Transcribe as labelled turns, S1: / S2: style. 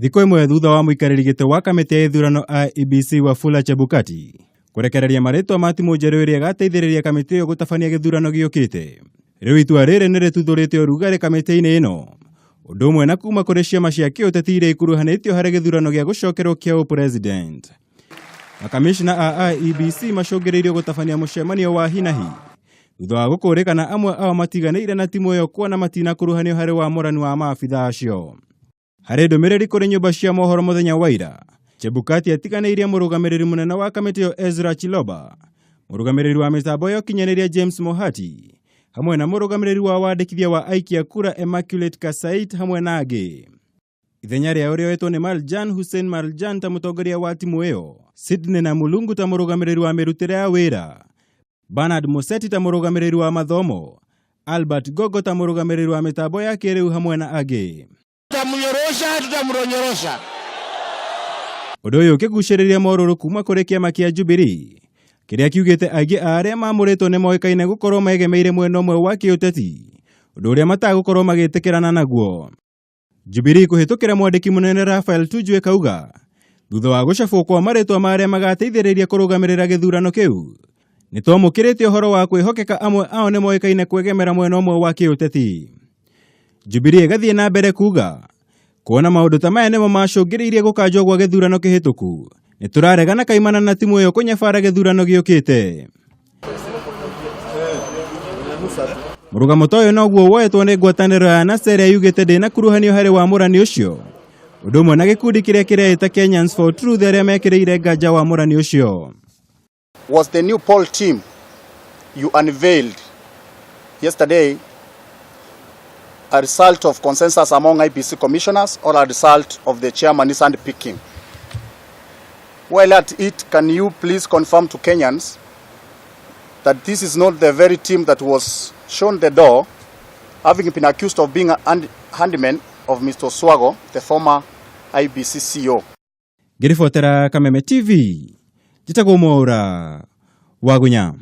S1: Thikũ ĩmwe thutha wa mũikarĩri gĩtĩ wa kamĩtĩ ya ithurano IEBC Wafula Chebukati kũrekereria marĩtwa ma timũ njerũ ĩrĩa ĩgateithĩrĩria kamĩtĩ ĩyo gũtabania gĩthurano gĩũkĩte. Rĩu itua rĩrĩ nĩ rĩtuthũrĩte ũrugarĩ kamĩtĩ-inĩ ĩno, ũndũ ũmwe na kuma kũrĩ ciama cia kĩũteti iria ikuruhanĩtio harĩ gĩthurano gĩa gũcokerwo kĩa ũpresident. Makamishna a IEBC macũngĩrĩirio gũtabania mũcemanio wa hinahi thutha wa gũkũrĩkana amwe ao matiganĩire na timũ ĩyo kuona matinakuruhanio harĩ wamũrani wa maabitha acio. Harĩ ndũmĩrĩri kũrĩ nyũmba cia mohoro mũthenya wa ira, Chebukati atiganĩirie mũrũgamĩrĩri mũnene wa kamĩtĩ ĩyo Ezra Chiloba, mũrũgamĩrĩri wa mĩtambo ya ũkinyanĩria James Mohati, hamwe na mũrũgamĩrĩri wa wandĩkithia wa aikia kura Immaculate Kasait hamwe na angĩ. Ithenya rĩao rĩoetwo nĩ Marjan Hussein Marjan ta mũtongoria wa timũ ĩyo, Sydney na Mulungu ta mũrũgamĩrĩri wa mĩrutĩre ya wĩra, Bernard Museti ta mũrũgamĩrĩri wa mathomo, Albert Gogo ta mũrũgamĩrĩri wa mĩtambo ya kĩrĩu hamwe na angĩ.
S2: Tutamnyorosha, tutamronyorosha.
S1: Ũndũ ũyũ ũkĩgucĩrĩria morũrũ kuma kũrĩ kĩama kĩa Jubilee kĩrĩa kiugĩte aingĩ a arĩa mamũrĩtwo nĩ moĩkaine gũkorwo megemeire mwena ũmwe wa kĩũteti, ũndũ ũrĩa matagũkorwo magĩtĩkĩrana naguo. Jubilee kũhĩtũkĩra mwandĩki mũnene Raphael Tuju ĩkauga thutha wa gũcabwo kwa marĩtwa ma arĩa magateithĩrĩria kũrũgamĩrĩra gĩthurano kĩu, nĩ twamũkĩrĩte ũhoro wa kwĩhokeka amwe ao nĩ moĩkaine kwegemera mwena ũmwe wa kĩũteti. Jubilee ĩgathiĩ na mbere kuga kuona maũndũ ta maya nĩmo macũngĩrĩirie gũkanjwo gwa gĩthurano kĩhĩtũku, nĩ tũraregana kaimana na timu ĩyo kũnyabara gĩthurano gĩũkĩte. Mũrũgamo ta ũyũ noguo woetwo nĩ ngwatanĩro ya NASA ĩrĩa yugĩte ndĩnakuruhanio harĩ wamũrani ũcio, ũndũ ũmwe na gĩkundi kĩrĩa kĩreĩta Kenyans for Truth arĩa mekĩrĩire nganja wamũrani ũcio.
S3: Was the new poll team you unveiled yesterday a result of consensus among IEBC commissioners or a result of the chairman's handpicking? While at it, can you please confirm to Kenyans that this is not the very team that was shown the door, having been accused of being a handyman of Mr. Oswago, the former IEBC CEO?
S1: Ngĩribotera Kameme TV, njĩtagwo Mwaũra Wagunya.